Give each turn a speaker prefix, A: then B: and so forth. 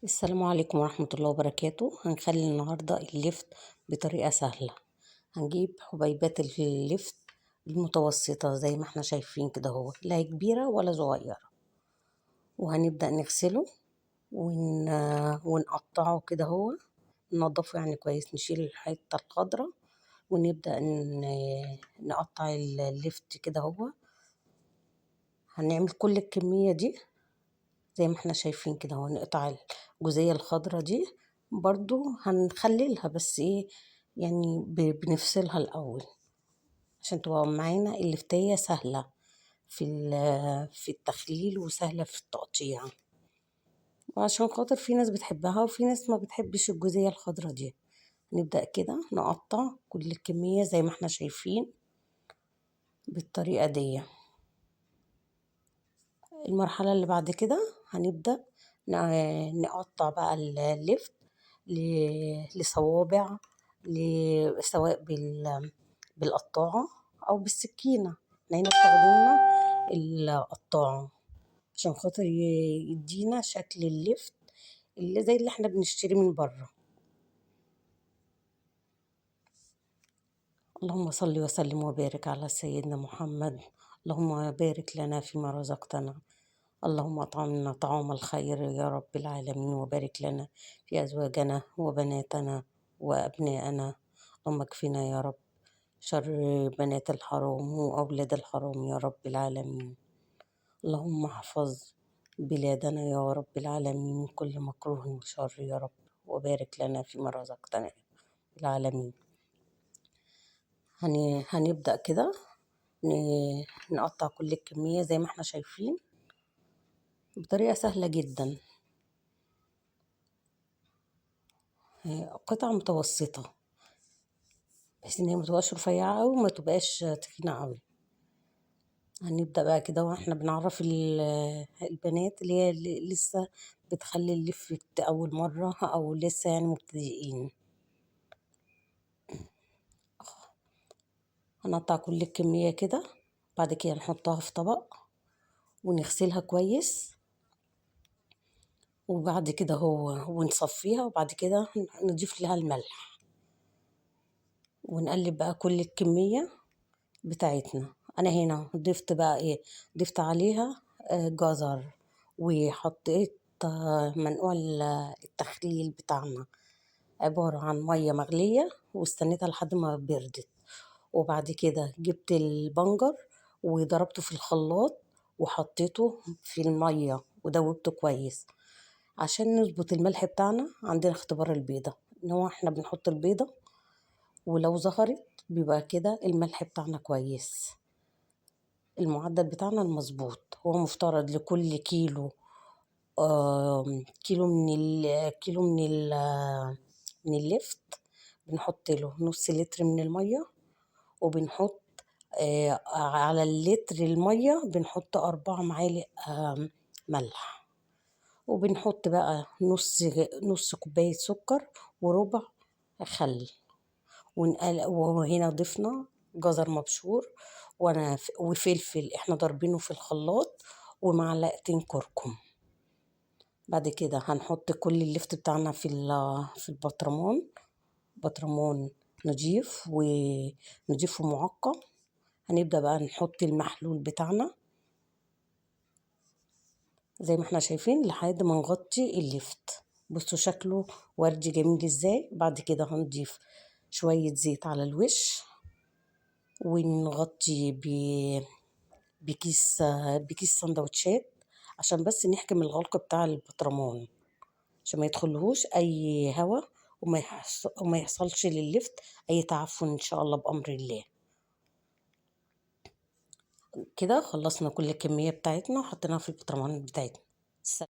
A: السلام عليكم ورحمة الله وبركاته. هنخلي النهاردة اللفت بطريقة سهلة. هنجيب حبيبات اللفت المتوسطة زي ما احنا شايفين كده اهو، لا هي كبيرة ولا صغيرة، وهنبدأ نغسله ونقطعه كده اهو، ننضفه يعني كويس، نشيل الحتة الخضرة ونبدأ نقطع اللفت كده اهو. هنعمل كل الكمية دي زي ما احنا شايفين كده اهو، نقطع الجزئية الخضرة دي برضو هنخللها، بس ايه يعني بنفصلها الأول عشان تبقى معانا اللفتية سهلة في التخليل وسهلة في التقطيع، وعشان خاطر في ناس بتحبها وفي ناس ما بتحبش الجزئية الخضرة دي. نبدأ كده نقطع كل الكمية زي ما احنا شايفين بالطريقة دي. المرحلة اللي بعد كده هنبدأ نقطع بقى اللفت لصوابع، سواء بالقطاعة أو بالسكينة. احنا هنا استخدمنا القطاعة عشان خاطر يدينا شكل اللفت اللي زي اللي احنا بنشتريه من بره. اللهم صل وسلم وبارك على سيدنا محمد، اللهم بارك لنا فيما رزقتنا، اللهم اطعمنا طعام الخير يا رب العالمين، وبارك لنا في أزواجنا وبناتنا وأبنائنا. اللهم اكفنا يا رب شر بنات الحرام وأولاد الحرام يا رب العالمين. اللهم احفظ بلادنا يا رب العالمين من كل مكروه وشر يا رب، وبارك لنا فيما رزقتنا يا رب العالمين. هنبدأ كده نقطع كل الكمية زي ما احنا شايفين بطريقة سهلة جدا، قطع متوسطة بحيث ان هي متبقاش رفيعة أوي وما تبقاش تخينة أوي. هنبدأ بقى كده واحنا بنعرف البنات اللي هي لسه بتخلي اللفت أول مرة أو لسه مبتدئين. هنقطع كل الكمية كده، بعد كده نحطها في طبق ونغسلها كويس، وبعد كده هو ونصفيها، وبعد كده نضيف لها الملح ونقلب بقى كل الكمية بتاعتنا. أنا هنا ضفت بقى إيه، ضفت عليها جزر، وحطيت منقوع التخليل بتاعنا عبارة عن مية مغلية، واستنيتها لحد ما بردت، وبعد كده جبت البنجر وضربته في الخلاط وحطيته في المية ودوبته كويس عشان نظبط الملح بتاعنا. عندنا اختبار البيضة، ان هو احنا بنحط البيضة ولو ظهرت بيبقى كده الملح بتاعنا كويس، المعدل بتاعنا المظبوط. هو مفترض لكل كيلو، كيلو من اللفت بنحط له نص لتر من المية، وبنحط على اللتر المية بنحط 4 معالق ملح، وبنحط بقى نص كوباية سكر وربع خل، وهنا ضفنا جزر مبشور وفلفل احنا ضاربينه في الخلاط، ومعلقتين كركم. بعد كده هنحط كل اللفت بتاعنا في البطرمان، بطرمان نضيف ونضيف ومعقم. هنبدأ بقى نحط المحلول بتاعنا زي ما احنا شايفين لحد ما نغطي اللفت. بصوا شكله وردي جميل ازاي. بعد كده هنضيف شوية زيت على الوش ونغطي بكيس سندوتشات عشان بس نحكم الغلق بتاع البطرمان عشان ما يدخلهوش اي هوا وما يحصلش لللفت اي تعفن ان شاء الله بامر الله. كده خلصنا كل الكمية بتاعتنا وحطيناها في البطرمان بتاعتنا.